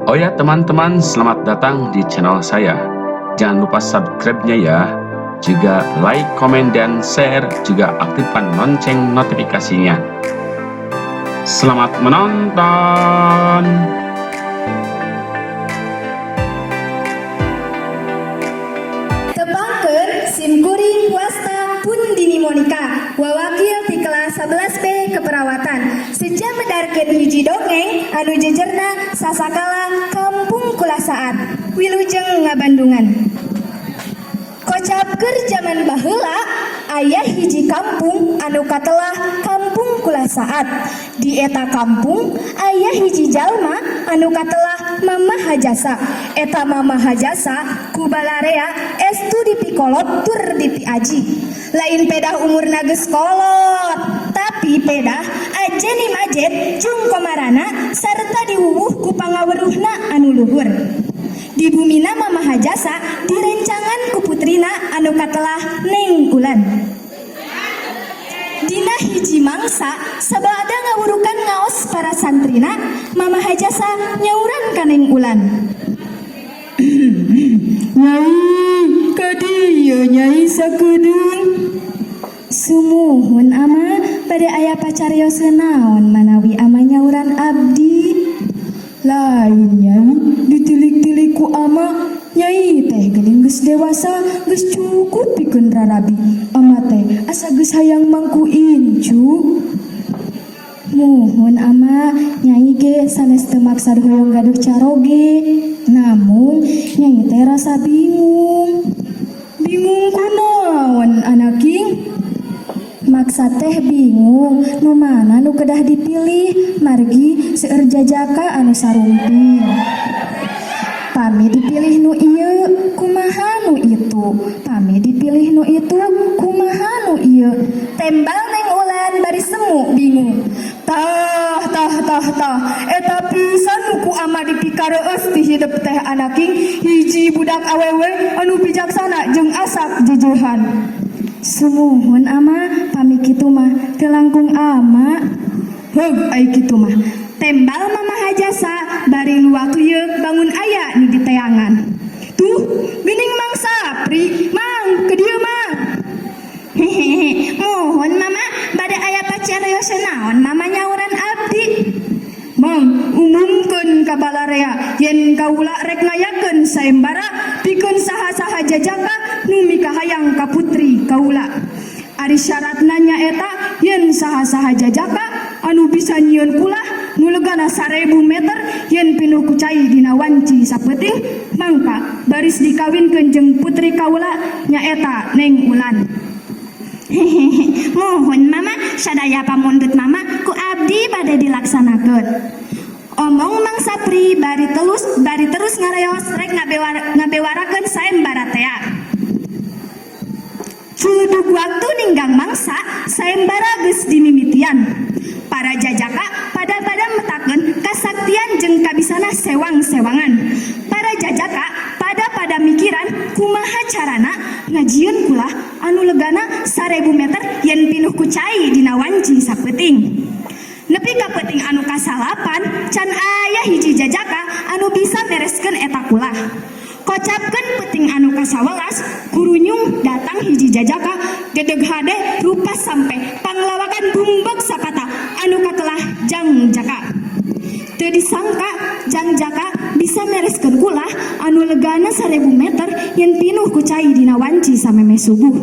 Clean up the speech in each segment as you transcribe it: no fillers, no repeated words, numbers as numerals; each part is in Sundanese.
Oh ya teman-teman, selamat datang di channel saya. Jangan lupa subscribe-nya ya. Juga like, komen, dan share. Juga aktifkan lonceng notifikasinya. Selamat menonton! Tepangkeun, sim kuring wasta pun Dini Monica, wawakil ti kelas 11B keperawatan. Seja medarkeun hiji dongeng anu jejerna sasakala kampung Kulasaat. Wilujeng ngabandungan. Kocap keur jaman baheula, aya hiji kampung anu katelah Kampung Kulasaat. Di eta kampung aya hiji jalma anu katelah Mama Hajasa. Eta Mama Hajasa ku balarea estu dipikolot tur dipiaji. Lain pedah umurna geus kolot, tapi pedah ajeni majet jeung komarana sarta diwuwuh ku pangaweruhna anu luhur. Di bumina Mama Hajasa direncangan ku putrina anu katelah Neng Ulan. Dina hiji mangsa sabada ngawurukan ngaos para santrina, Mama Hajasa nyauran ka Neng Ulan. Nyai, ka dieu Nyai sakedeung. Sumuhun, Ama, bade aya pacarioseun naon manawi Ama nyauran abdi? Lain, Nyai, ditilik-tilik ku ama, Nyai teh geuning geus dewasa, geus cukup pikeun rarabi. Ama teh asa geus hayang mangku incu. Muhun, Ama, Nyai ge sanes teu maksad hoyong gaduh caroge. Namung Nyai teh rasa bingung. Bingung kunaon, anaking? Maksad teh bingung nu mana nu kedah dipilih, margi seueur jajaka anu sarumping. Pami dipilih nu ieu, kumaha nu itu? Pami dipilih nu itu, kumaha nu ieu? Tembal Neng Ulan bari semu bingung. Tah, tah, tah, tah, eta pisan nu ku ama dipikareueus ti hidep teh, anaking, hiji budak awewe anu bijaksana jeung asak jeujehan. Sumuhun, Ama, pami kitu mah teu langkung Ama. Heug, ai kitu mah. Tembal Mama Hajasa bari luak lieuk bangun aya nu diteangan. Tuh, geuning Mang Sapri. Mang, ke dieu, Mang. Hehehe, muhun, Mama, bade aya pacarioseun naon Mama nyauran abdi? Mang, umumkeun ka balarea yen kaula rek ngayakeun sayembara pikeun saha-saha jajaka nu mikahayang ka putri kaula. Ari syaratna nyaeta yen saha-saha jajaka anu bisa nyieun kulah nu legana 1000 meter yen pinuh ku cai dina wanci sapeuting, mangka baris dikawinkeun jeung putri kaula, nyaeta Neng Ulan. Hehehe, muhun, Mama, sadaya pamundut Mama ku abdi bade dilaksanakeun. Omong Mang Sapri bari terus ngareos rek ngabewarakeun sayembara tea. Culudug waktu ninggang mangsa, sayembara geus dimimitian. Para jajaka pada-pada metakeun kasaktian jeung kabisana sewang-sewangan. Para jajaka pada-pada mikiran kumaha carana ngajieun kulah anu legana 1000 meter yen pinuh ku cai dina wanci sapeuting. Nepi ka peuting anu kasalapan, can aya hiji jajaka anu bisa mereskeun eta kulah. Kocapkeun peuting anu kasawelas, kurunyung datang hiji jajaka dedeg hade rupa sampe panglawakan bumbeg sapata anu katelah Jang Jaka. Teu disangka Jang Jaka bisa mereskeun kulah anu legana 1000 meter yen pinuh ku cai dina wanci samemeh subuh.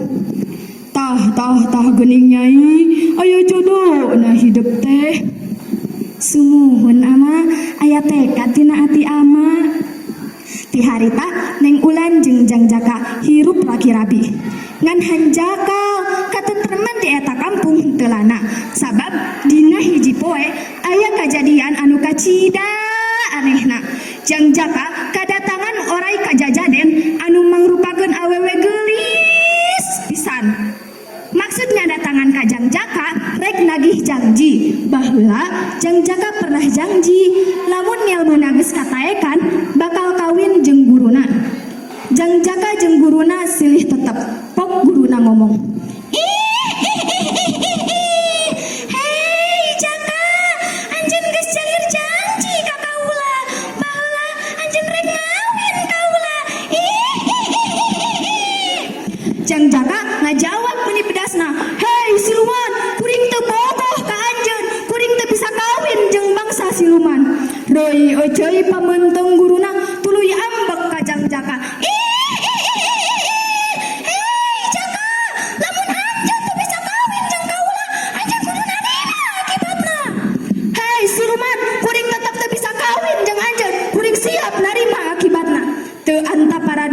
Tah, tah, tah, geuning Nyai, aya jodoh na hidep teh. Sumuhun, Ama, aya tekad tina ati Ama. Ti harita Neng Ulan jeung Jang Jaka hirup laki rabi. Ngan hanjakal katentreman di eta kampung teu lana, sabab dina hiji poe aya kajadian anu kacida anehna. Jang Jaka kadatangan orai kajajaden anu mangrupakeun awewe geulis pisan. Maksud ngadatangan ka Jang Jaka rek nagih janji. Baheula Jang Jaka pernah janji lamun ngilmuna geus kataekan bakal kawin jeung guruna. Jang Jaka jeung guruna silih tetep. Pok guruna ngomong, "Ih, ih, ih, ih, ih, ih. Hei Jaka, anjeun geus jalir janji ka kaula. Baheula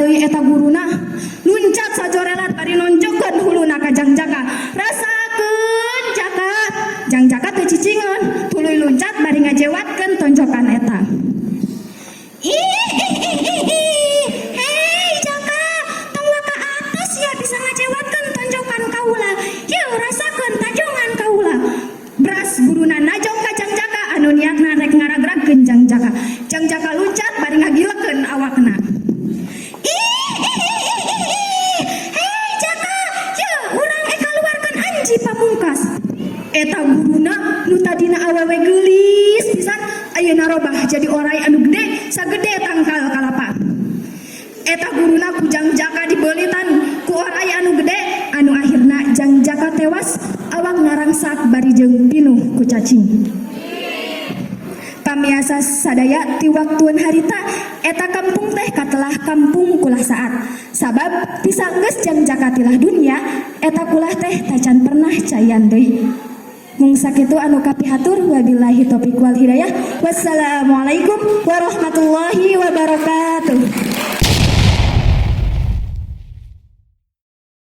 deui eta guruna. Luncat sajorelat bari nonjokkeun huluna ka Jang Jaka. Rasakeun, Jaka. Jang Jaka teu cicingeun, tuluy luncat bari ngajewatkeun tonjokan eta. Ih, ih, ih, ih, ih. Hei Jaka, tong waka atos ya bisa ngajewatkeun tonjokan kaula. Yeuh, rasakeun tajongan kaula. Bras, guruna najong ka Jang Jaka anu niatna rek ngaragragkeun Jang Jaka. Jang Jaka luncat bari ngagilekeun awakna. Ih, ih, ih, ih, ih, ih. Hei Jaka, yeuh urang kaluarkeun anji pamungkas. Eta guruna nu tadina awewe geulis pisan ayeuna robah jadi oray anu gede sagede tangkal kalapa. Eta guruna ku Jang Jaka dibeulitan ku oray anu gede anu akhirna Jang Jaka tewas, awak narangsak bari jeung pinuh ku cacing. Pamiasa sadaya, ti waktuan harita eta kampung teh katelah Kampung Kulah Saat, sabab ti sanggeus Jang Jaka tilah dunia, eta kulah teh tacan pernah caian deui. Mung sakitu anu kapihatur, wabillahi taufiq wal hidayah, wassalamualaikum warahmatullahi wabarakatuh.